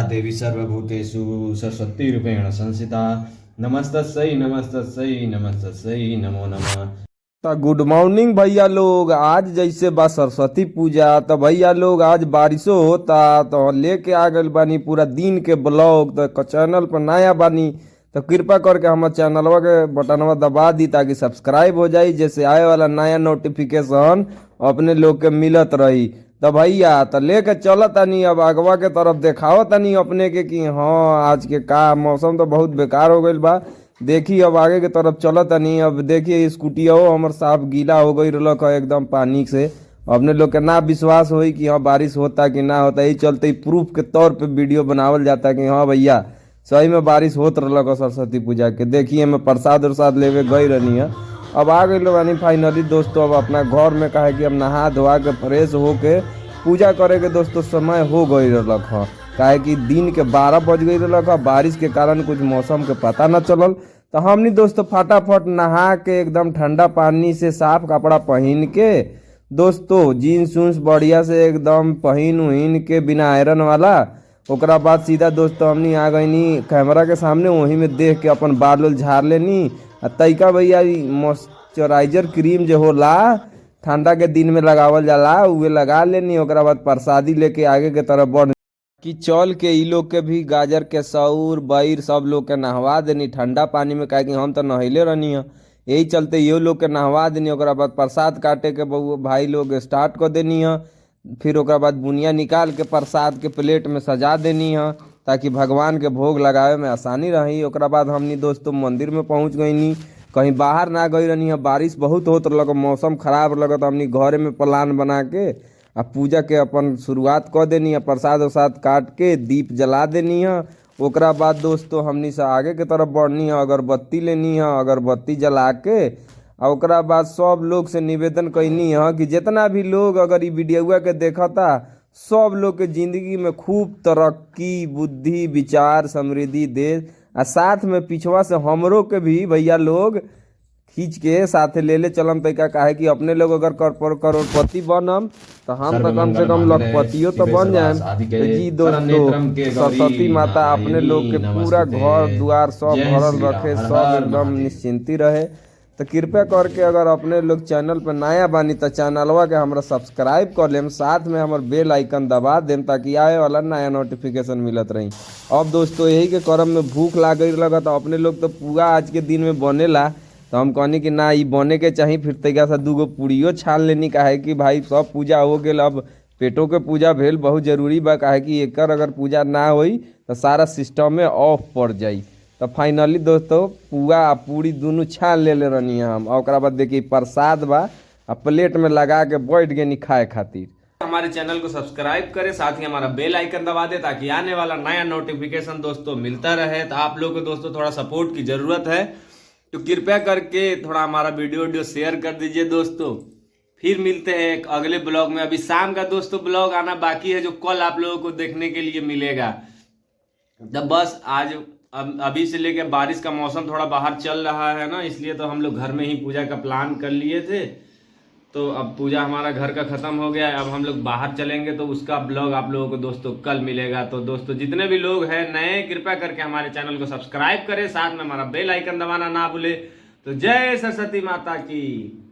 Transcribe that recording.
देवी सर्वभूतेषु सरस्वती रूपेण संस्थिता, नमस्तस्यै नमस्तस्यै नमस्तस्यै नमो नमः। तो गुड मॉर्निंग भैया लोग। आज जैसे बा सरस्वती पूजा, तो भैया लोग आज बारिशो होता, तो लेके आ गइल बानी पूरा दिन के ब्लॉग। तो चैनल पर नया बानी तो कृपा करके हमार चैनलवा के बटनवा दबा दी ताकि सब्सक्राइब हो जाई, जैसे आए वाला नया नोटिफिकेशन अपने लोग के मिलत रही। तो भैया तो लेके चल तनी अब अगवा के तरफ, देखाओ तनी अपने के कि हाँ, आज के का मौसम तो बहुत बेकार हो गइल बा। देखी, अब आगे के तरफ चल तनी। अब देखिए, स्कूटियो हमर साफ गीला हो गई रहलक ह एकदम पानी से। अपने लोग के ना विश्वास होई कि हाँ, बारिश होता कि ना होता। यही चलते प्रूफ के तौर पे वीडियो बनावल जाता कि हाँ भैया, सही में बारिश होत रहलक ह सरस्वती पूजा के। देखिए, हमें प्रसाद उरसाद लेवे गई रहनी है। अब आ गइल बानी फाइनली दोस्तों अब अपना घर में, काहे कि अब नहा धोआ के फ्रेश होके पूजा करे के दोस्तों समय हो गई रहलक ह, काहे कि दिन के 12 बज गई रहलक ह। बारिश के कारण कुछ मौसम के पता न चलल, तो हमनी दोस्तों फटाफट नहा के एकदम ठंडा पानी से साफ कपड़ा पहिन के दोस्तों, जीन्स उन्स बढ़िया से एकदम पहिन उहिन के बिना आयरन वाला, ओकरा बाद सीधा दोस्तों हमनी आ गईनी कैमरा के सामने। वही में देख के अपन बाल उल झाड़ लेनी। आ तैका भैया मॉइस्चराइजर क्रीम जो होला, ठंडा के दिन में लगावल जाला, उहे लगा लेनी। ओकरा बाद प्रसादी लेके आगे के तरफ बढ़ कि चल के इ लोग के भी गाजर के सौर बैर सब लोग के नहवा देनी ठंडा पानी में, काहे कि हम तो नहैले रहनी है। यही चलते इहो लोग के नहवा देनी। ओकरा बाद प्रसाद काटे के बहु भाई लोग स्टार्ट कर देनी है। फिर ओकरा बाद बुनिया निकाल के प्रसाद के प्लेट में सजा देनी है ताकि भगवान के भोग लगावे में आसानी रही। ओकरा बाद हमनी दोस्तों मंदिर में पहुंच गईनी। कहीं बाहर ना गई रहनी है, बारिश बहुत होत रहलक, मौसम खराब रहलक, तो हमनी घरे में प्लान बना के आ पूजा के अपन शुरुआत कर देनी है। प्रसाद उरसाद काट के दीप जला देनी है। ओकरा बाद दोस्तों हमनी से आगे के तरफ बढ़नी है, अगरबत्ती लेनी है। अगरबत्ती जला के आ ओकरा बाद सब लोग से निवेदन कैनी है कि जितना भी लोग अगर ई वीडियोआ के देखता, सब लोग के जिंदगी में खूब तरक्की, बुद्धि, विचार, समृद्धि दे। आ साथ में पिछवा से हमरो के भी भैया लोग खींच के साथे ले ले चलम तैका, काहे कि अपने लोग अगर करोड़पति बनम तो हम तो कम से कम लखपतियो तो बन जाएम। तो जी दोस्तों, सरस्वती माता अपने लोग के पूरा घर द्वार सब भरल रखे, सब एकदम निश्चिंती रहे। तो कृपया करके अगर अपने लोग चैनल पर नया बानी तो चैनलवा के हमरा सब्सक्राइब कर लेम, साथ में हमर बेल आइकन दबा देम ताकि आए वाला नया नोटिफिकेशन मिलत रही। अब दोस्तों यही के क्रम में भूख लाग गई लगत। अपने लोग तो पूरा आज के दिन में बनेला, तो हम कहनी कि ना, ई बने के चाही। फिर तैका सा दूगो पूड़ियो छान लेनी, काहे कि भाई सब पूजा हो गेल, अब पेटो के पूजा भेल बहुत जरूरी बा, काहे कि एकर अगर पूजा ना होई तो सारा सिस्टम में ऑफ पड़ जाई। तो फाइनली दोस्तों पुआ आ पूरी दुनू छान लेले रहनी हम। आ ओकरा बाद देखिए, प्रसाद बा आ प्लेट में लगा के बैठ गेनी खाए खातिर। हमारे चैनल को सब्सक्राइब करें, साथ ही हमारा बेल आइकन दबा दे ताकि आने वाला नया नोटिफिकेशन दोस्तों मिलता रहे। तो आप लोगों को दोस्तों थोड़ा सपोर्ट की जरूरत है, तो कृपया करके थोड़ा हमारा वीडियो वीडियो शेयर कर दीजिए। दोस्तों, फिर मिलते हैं एक अगले ब्लॉग में। अभी शाम का दोस्तों ब्लॉग आना बाकी है, जो कल आप लोगों को देखने के लिए मिलेगा। तब बस आज अब अभी से लेके बारिश का मौसम थोड़ा बाहर चल रहा है ना, इसलिए तो हम लोग घर में ही पूजा का प्लान कर लिए थे। तो अब पूजा हमारा घर का खत्म हो गया है, अब हम लोग बाहर चलेंगे, तो उसका ब्लॉग आप लोगों को दोस्तों कल मिलेगा। तो दोस्तों, जितने भी लोग हैं नए, कृपया करके हमारे चैनल को सब्सक्राइब करें, साथ में हमारा बेल आइकन दबाना ना भूले। तो जय सरस्वती माता की।